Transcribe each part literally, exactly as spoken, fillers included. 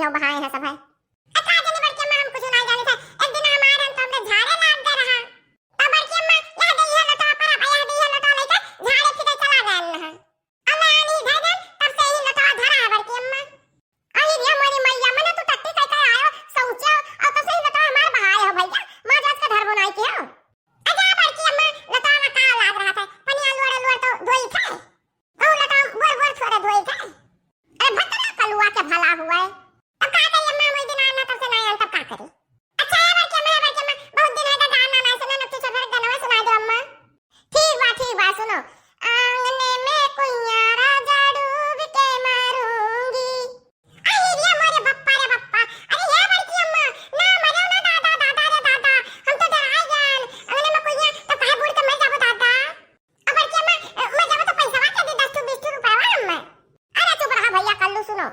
क्यों बहाए हैं सब है? अ, का जानी बड़की अम्मा, हम कुछ नाहीं जानी थे। एक दिन हम आ रहे हैं तो हमरे झाड़े लाग गए रहा। तो बड़की अम्मा, यह दे, यह लोटा पर, अब यह दे, यह लोटा लेके झाड़े फिरे चला गए हैं। अब मैं आनी धर दे, तब से ही लोटा धरा है बड़की अम्मा। अरे रे मोरी मैया, मने तू टट्टी कह के आयो, शौचे, और तो सही लोटा हमार बहाए हो भैया। माँ जात का धर बनाई के हो। अजा बड़की अम्मा, लोटा में का लाग रहा था? पनिया लोड़ लोड़ तो धोई थे। कहू लता बोर बोर थोड़े धोई थे। अरे भतरा कलुआ के भला हुआ है। अब का करी अम्मा, मोई दिन आना तब से ना आन तब का करी? अच्छा है बड़की अम्मा, है बड़की अम्मा, बहुत दिन है तो गाना ना सुना, नक्की छोड़ गनवा सुना दो अम्मा। ठीक बा, ठीक बा, सुनो। आंगने में कुइयां राजा डूब के मारूंगी। अरे रे मोरे बप्पा रे बप्पा, अरे ये बड़की अम्मा, ना मरो ना दादा, दादा रे दादा, हम तो डराए जान। आंगने में कुइयां तो काहे बूड़ के मर जाबो दादा। अब बड़की अम्मा, अ, मैं जाबो तो पैसवा के दी, दस ठो, बीस ठो रुपया अम्मा। अरे चुप रहा भैया, कल्लू सुनो।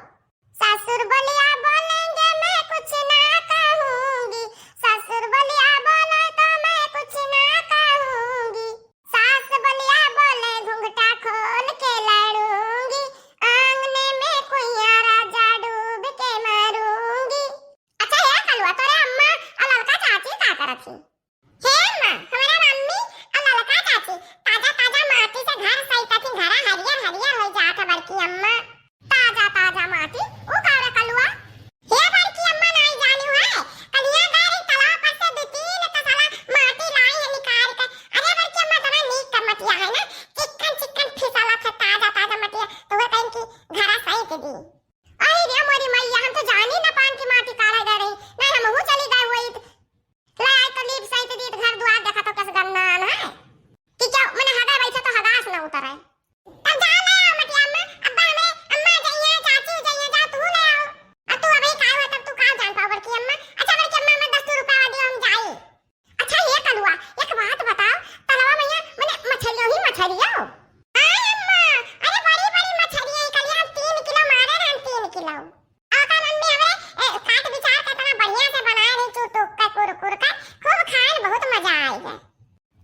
ससुर बोलिया बोलेंगे मैं कुछ ना कहूंगी, ससुर बोलिया बोले तो मैं कुछ ना कहूंगी, सास बोलिया बोले घुंघटा खोल के लड़ूंगी, आंगने में कुइयां राजा डूब के मारूंगी। अच्छा हे कलुआ, तोरे अम्मा और ललका चाची का करत ही? हे अम्मा, हमारे मम्मी और ललका चाची ताजा ताजा माटी से घर सही करती, घरा हरियर हरियर हो जात है बड़की अम्मा। ताजा ताजा माटी, ऊ का रे कलुआ? हे बड़की अम्मा, नाई जानी है, कलिया गारी तालाब पर से दो तीन तसला माटी लाई है निकाल के। अरे बड़की अम्मा, इतना नीक कर मटिया है ना, चिक्कन चिक्कन फिसला था ताजा ताजा मटिया, तो वह कहीं की घरा सही के दी। अरे रे मोरी मैया, हम तो जानी ना पान की माटी काढ़ा गए रही, नहीं हमहू चली गए हुई। ले आई तो लीप सहित दीत घर दुआर देखा तो कस गन्नान है। कि क्यों मने हगा बैठे तो हगास न उतरे। तब जा ले आओ मटिया अम्मा, अब्बा हमरे अम्मा जाइए, चाची जाइए, जा तू ले आओ। अब तू अबे का हो तब तू का जान पाओ बड़की अम्मा। अच्छा बड़की अम्मा, मैं दस रुपया दियो हम जाई। अच्छा ये कलुआ, एक बात बताओ, तलवा मैया मने मछरियो ही मछरियो। हाँ अम्मा, अरे बड़ी बड़ी मछरिया ही कलिया हम तीन किलो मारे रहन, तीन किलो। ओकर मम्मी हमरे, ए, काट विचार के इतना बढ़िया से बनाए रही, चुटुक के कुरकुर के, खूब खाए, बहुत मजा आई है।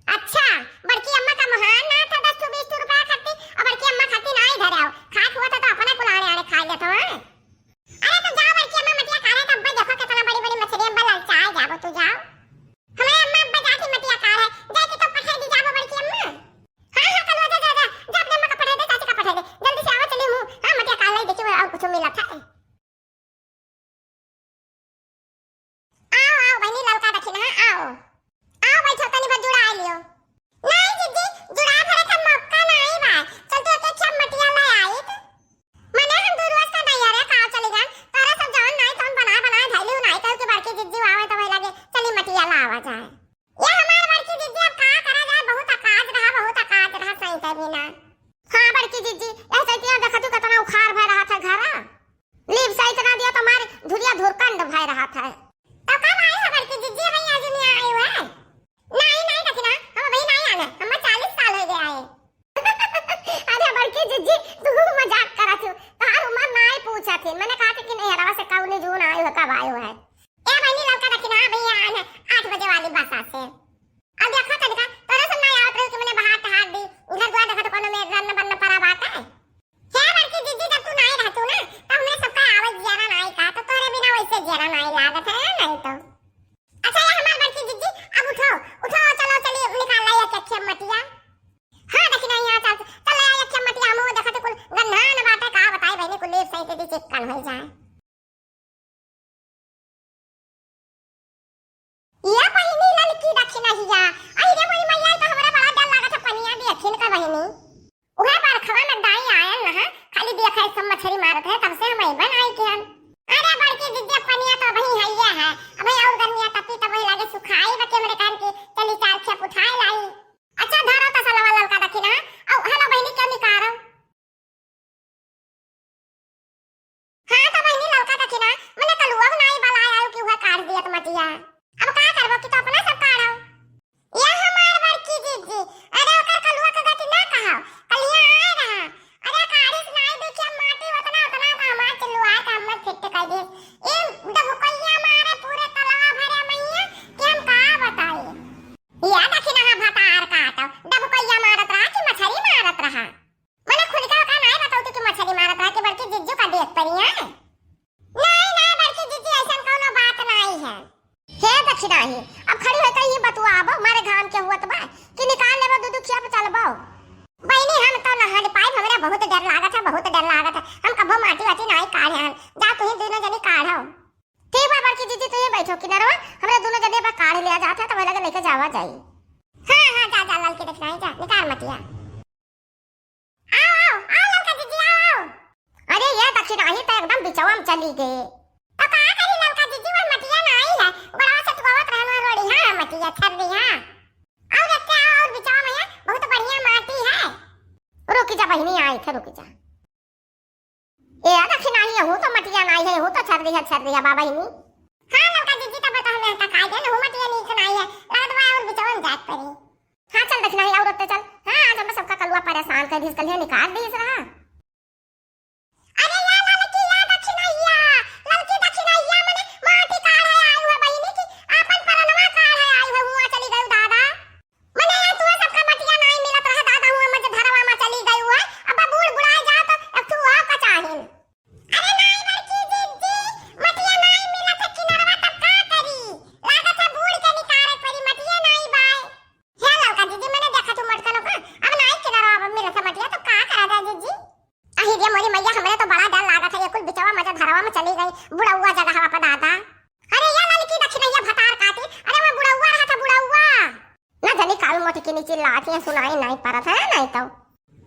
अच्छा, बड़की अम्मा का महान ना था, दस ठो बीस ठो रुपया खाती, और बड़की अम्मा खाती ना इधर आओ, खात हुआ था तो अपना कुल आने आने खा लेत हो, हाँ? अरे तो जाओ बड़की अम्मा, मटिया काढ़े तब देखो कितना बड़ी बड़ी मछली अम्मा ललचाए जाबो, तू जाओ। हमारे अम्मा अब्बा जाती मटिया काढ़े, जाके तो पठाई दी जाबो बड़की अम्मा। हाँ, हाँ, कलुआ, जा, जा, जा, जा अपने अम्मा का पठाई दे, चाची का पठाई दे, जल्दी से आवा, चली हूँ। हाँ, मटिया काढ़ लाई, देखी, और कुछ मिला था। आओ, आओ, बहिनी ललका दखिना, आओ। आओ, बैठो, तनी भर जुड़ा लियो। नहीं, जीजी, जुड़ा भरे का मौका नहीं बा। चल, तो एक एक मटिया ले आई तो। मने हम दू रोज का नैहरे का चली गन, तोरे सब जौन नहीं, तौन बना, बना धैली हूँ, नहीं कहू कि बड़की जीजी आवे तो वही लगे, चली मटिया लावा जाए। ये हमार बड़की दीदी, अब का करा जाए, बहुत अकाज रहा, बहुत अकाज रहा, सही से भी ना। हाँ बड़की दीदी, ऐसे किया देखा तू कितना उखाड़ भय रहा था घरा। लीप सहित ना दिया तो मारे धुरिया धुरकंड भय रहा था। तो कब आई है बड़की दीदी? भाई आज नहीं आई है। नहीं, नहीं दखिना, हम अभी नहीं आने, हम चालीस साल हो गए आए। अरे बड़की जीजी, तू मजाक करत हो। तोहार उम्र नाई पूछत ही। मैंने कहा था कि नैहरवा से कौनी जून आयो है, कब आयो है? ए बहिनी, ललका दखिना भैया आन है आठ बजे वाली बस से। अब देखो तनिका, तोरे सब नाई आवत रही कि मैंने बहार टहार दी, घर द्वार देखो तो कोनो में रन्न बन्न परा बात है। हे बड़की जीजी, जब तू नाई रहतू ना, तो हमरे सबका आवत जियारा नाई का, तो तोरे बिना वैसे जियारा नाई लागत है, नहीं तो। अच्छा, ये हमार बड़की जीजी, अब उठो, उठो, चलो, चली, निकाल लाई एक अक्षय मटिया। हाँ, देखी नहीं, यहाँ चल, चल, लाई एक अक्षय मटिया, हमहू देखत कुल गन्हान बाटे, का बताई बहिनी, कुल लीप सहित दी चिक्कन हो जाए। ये बहिनी ललकी दखिनहिया, आई रे मोरी मैया, तो हमरा बड़ा डर लागत है, पनिया देखिन का बहिनी। उहे बरखवा में दाई आयल न है, खाली देखा है सब मछरी मारत है, तब से हम अइबे नाई किहन। अरे बड़की जिज्जे, पनिया तो अबही हइये है, अबही और गर्मिया तपी तब वही लागे सुखाई बा, के हमरे कहन की चली चार खेप उठाए लाई। अच्छा धरो तसलवा ललका दखिना, औ हेलो बहिनी, क्या निकारो? हाँ तो बहिनी ललका दखिना, मने कलुआ नाई बलाय आयो कि उहे काढ़ दियत मटिया। अब का करबो कि तो अपना सब काढ़ो। या हमार बड़की जीजी, अरे ओकर कलुआ के गति ना कहो, कलिया आए रहा। अरे काढ़िस नाई देखिए माटी उतना, उतना तो हमार चिल्लुआ के हमर फिट कर दे। ए डबुकैया मारे पूरे तलवा भरे मैया कि हम का बताई। या दखिना भतार काटो, डबुकैया मारत रहा कि मछरी मारत रहा। मने खुद का का नाई बताऊ कि मछली मारत रहा कि बड़की जिज्जू का देख परिया। नाई, नाई, नाही तो एकदम बिचवा में चली गए। तो का करी ललका जिज्जी, वह मटिया नाही है, गोड़वा से टुकावत रहन वह रोड़ी, हाँ, मटिया छर रही, हाँ। और रखते आओ और बिचवा में, बहुत बढ़िया माटी है। रुकी जा बहिनी, आई थे, रुकी जा। ए, आ दखिनाही, यहू तो मटिया नाही है, यहू तो छर रही है, छर रही है, बा बहिनी। हाँ, ललका जिज्जी, तब तो हमें हटा काहे दे, यहू मटिया नीक नाही है, लगत बा और बिचवा में जात पड़ी। हाँ, चल दखिनाही, और रखते चल। हाँ, आज हम सबका कलुआ परेशान कर दिस, कलिया निकाल दिस रहा। अरे या ललकी या दखिनैया, ललकी दखिनैया मने माटी काढ़े आयु है बहिनी की, आपन परनवा काढ़े आयु है, हुआ चली गयु दादा। मने या तू सबका मटिया नाई मिलत रहा दादा, हुआ मज धरवा में चली गयु है, अब बूढ़ बुढ़ाए जा तो अब तू आ का चाहिन। अरे नाई बड़की जिज्जी, मटिया नाई मिलत है किनरवा तब का करी? लागत है बूढ़ के निकारे परी, मटिया नाई बाय। हे ललका जिज्जी, मने देखा तू मटका लोग, अब नाई किनरवा अब मिलत है मटिया तो का करा जाए जिज्जी? अहि रे मोरी मैया, हमरे तो बड़ा डर लागत है, ये कुल बिचवा मजा धरवा में चली गई, बुढ़ौआ जगह हवा पर दादा। अरे या ललकी दखिनैया भतार काटी, अरे वो बुढ़ौआ रहा था, बुढ़ौआ। ना जानी काल मोटी के नीचे लात है, सुनाई नहीं परत है, नहीं तो।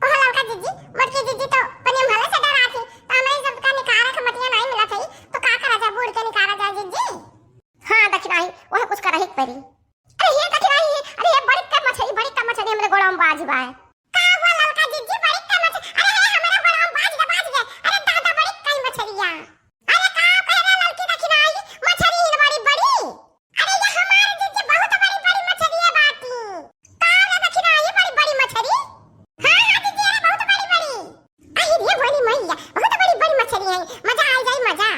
कहो ललका जिज्जी, मोटकी जिज्जी तो पनिया भले से डरा थी, तो हमें सब का निकारा के मटिया नहीं मिला थी, तो का करा जाए, बूढ़ के निकारा जाए जिज्जी? हाँ दखिनाही, वह कुछ करही के परी। अरे ये दखिनाही, अरे ये बड़ी का मछरी, बड़ी का मछरी हमरे गोड़ा में बाज बाय। का हुआ ललका जिज्जी, बड़ी का मछरी? अरे, अरे, हमारा बड़ा बाज गया, बाज गया। अरे दादा, बड़ी कई मछरिया। अरे का कह रहे ललकी दखिनाही, मछरी इन बड़ी बड़ी। अरे ये हमारे जिज्जी बहुत बड़ी बड़ी मछरी है बाटी। का रे दखिनाही, बड़ी बड़ी मछरी? हाँ, हाँ जिज्जी, अरे बहुत बड़ी बड़ी। अहि रे मोरी मैया, बहुत बड़ी बड़ी मछरी है, मजा आ जाए मजा।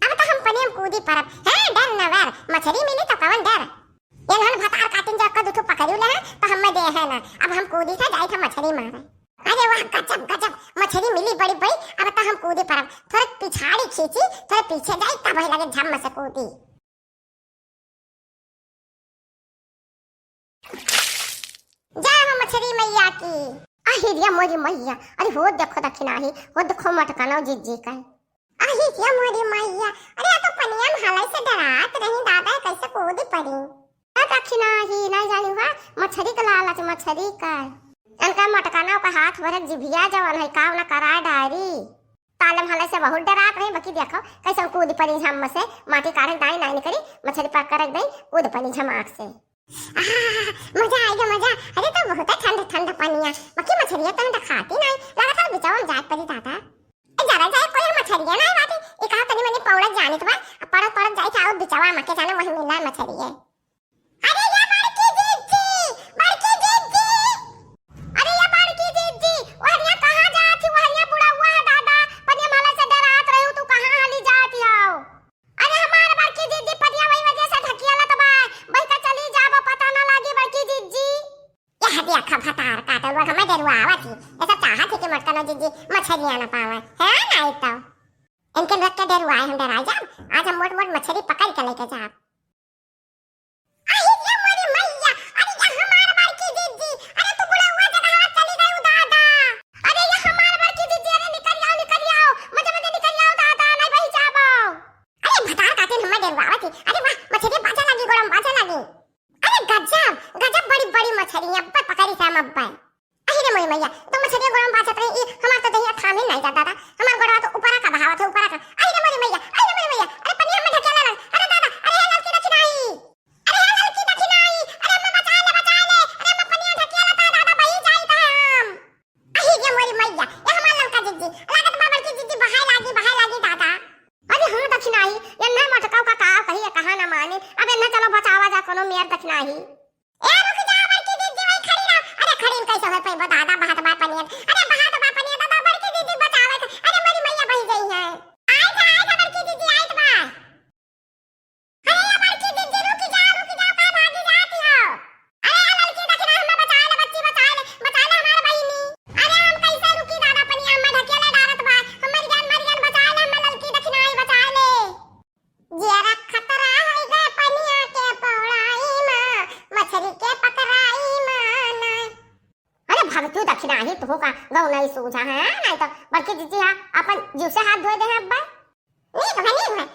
अब तो हम पनिया में कूदी परब, हैं, डर न वर, मछरी मिली तो कवन डर। ये लोग भतार काटिन जो कद उठो पकड़ू ले हैं, तो हमें दे है ना, अब हम कूदी था, जाई था मछरी मारे। अरे वाह, गजब, गजब, मछरी मिली बड़ी बड़ी, अब तो हम कूदी परब, थोड़े पिछाड़ी खींची, थोड़े पीछे जाई, तब वही लगे झम से कूदी। जय हो मछरी मैया की। अहि रे मोरी मैया, अरे हो देखो दखिनाही, हो देखो मटकाना जिज्जी का। अहि रे मोरी मैया, अरे या तो पनिया में हालै से डरात रही दादा, कैसे कूद पड़ी। ए दखिनाही, नहीं जानी हुआ, मछरी का लालच, मछरी का। इनका मटकाना का हाथ भरे जिभिया जवन है, का ना करा डारी। ताले में हालै से बहुत डरात रही, बाकी देखो कैसे कूद पड़ी झम से, माटी काढ़े दाई नाई करी, मछरी पकड़ दई, कूद पड़ी झमाक से। आहा, मजा आएगा, मजा। अरे तो बहुत ठंड, ठंड पनिया। बाकी मछरिया तने दिखाती नहीं। लगा था बिचवा में जात पड़ी दादा। ए, जरा जाए कोई मछरिया नहीं बाटे। ए, कहा तनी मनी पौड़त जाने तो बा। अब पड़त, पड़त जाए था और बिचवा में के जाने वही मिला मछरिया। अरे ये बड़की जिज्जी, बड़की जिज्जी। अरे ये बड़की जिज्जी, वहरिया कहाँ जात ही? वहरिया बुढ़ौआ है दादा। पनिया माला से डरात रहे हो, तू कहाँ हाली जात ही हो? अरे हमार बड़की जिज्जी पनिया वही वजह से ढकियाला तो बा, बहिका चली जाबो, पता ना लागी बड़की जिज्जी। यह देखा भतार काटल, वो हमें डरवावत ही। ऐसा चाहत ही कि मटकाना जिज्जी मछरिया ना पावे, है ना? एक तो इनके रख के डरवाए हम, डरा जाब। आज हम मोट मोट मछरी पकड़ के लेके जाब। अरे ये मोरी मैया, अरे ये हमार बड़की जिज्जी, अरे तू बुढ़ौआ जगह चली गई दादा। अरे ये हमार बड़की जिज्जी, अरे निकल आओ, निकल आओ, मजे मजे निकल आओ दादा, नहीं बही जाबो। अरे भतार काटिन हमें डरवावत ही। अरे वाह, मछरी बाजे लगी, गोड़म बाजे लगी। अरे गजब, गजब बड़ी बड़ी मछरी है, अब्बे पकड़ी से हम अब्बे। अहि रे मोरी मैया, तो मछरिया गोड़वा में बाजत रही, ई हमार तो दहिया थामे नहीं जात दादा, हमार गोड़वा तो ऊपरा का बहावत है, ऊपरा का। अहि रे मोरी मैया, अहि रे मोरी मैया, अरे पनिया में ढकेला लग, अरे दादा, अरे ये ललकी दखिनाही, अरे ये ललकी दखिनाही, अरे अम्मा बचा ले, बचा ले, अरे अम्मा पनिया ढकेला था दादा, बही जाई था हम। अहि रे मोरी मैया, ये हमार ललका जिज्जी, लागत बा बड़की जिज्जी बहाए लागी, बहाए लागी दादा। अरे हाँ दखिनाही, एन्ने मटकाऊ का का कही, कहा ना माने, अब एन्ने चलो बचावा जा कोनो मेर दखिनाही। ए, रुक जा, बड़की जिज्जी, वही खड़ी रह। अरे, खड़ी कैसे हो, पे दादा, बहत बा पनिया। अरे, बहत बा पनिया, दादा, बड़की जिज्जी बचावे के। अरे, मोरी मैया बही गई है। आइत, आइत, बड़की जिज्जी, आइत बा। अरे, ये बड़की जिज्जी, रुक जा, रुक जा, का भागी जाती हो? अरे, ये लड़की देख ना, हमें बचा ले, बच्ची बचा ले, बचा ले हमारे बहिनी। अरे, हम कैसे रुकी दादा, पनिया हमें ढकेले डारत बा। हम मर जान, मर जान, बचा ले, हमें लड़की दखिनाही बचा ले। जियरा खतरा होई गए पनिया के पौड़ाई मा, मछरी के पकड़ाई मा ना। अरे भगतू दखिनाही, तुहू का गौ नहीं सूझा है, नहीं तो बड़की जिज्जी हा अपन जीव से हाथ धोए दे हैं अब्बा। नीक है, नीक है,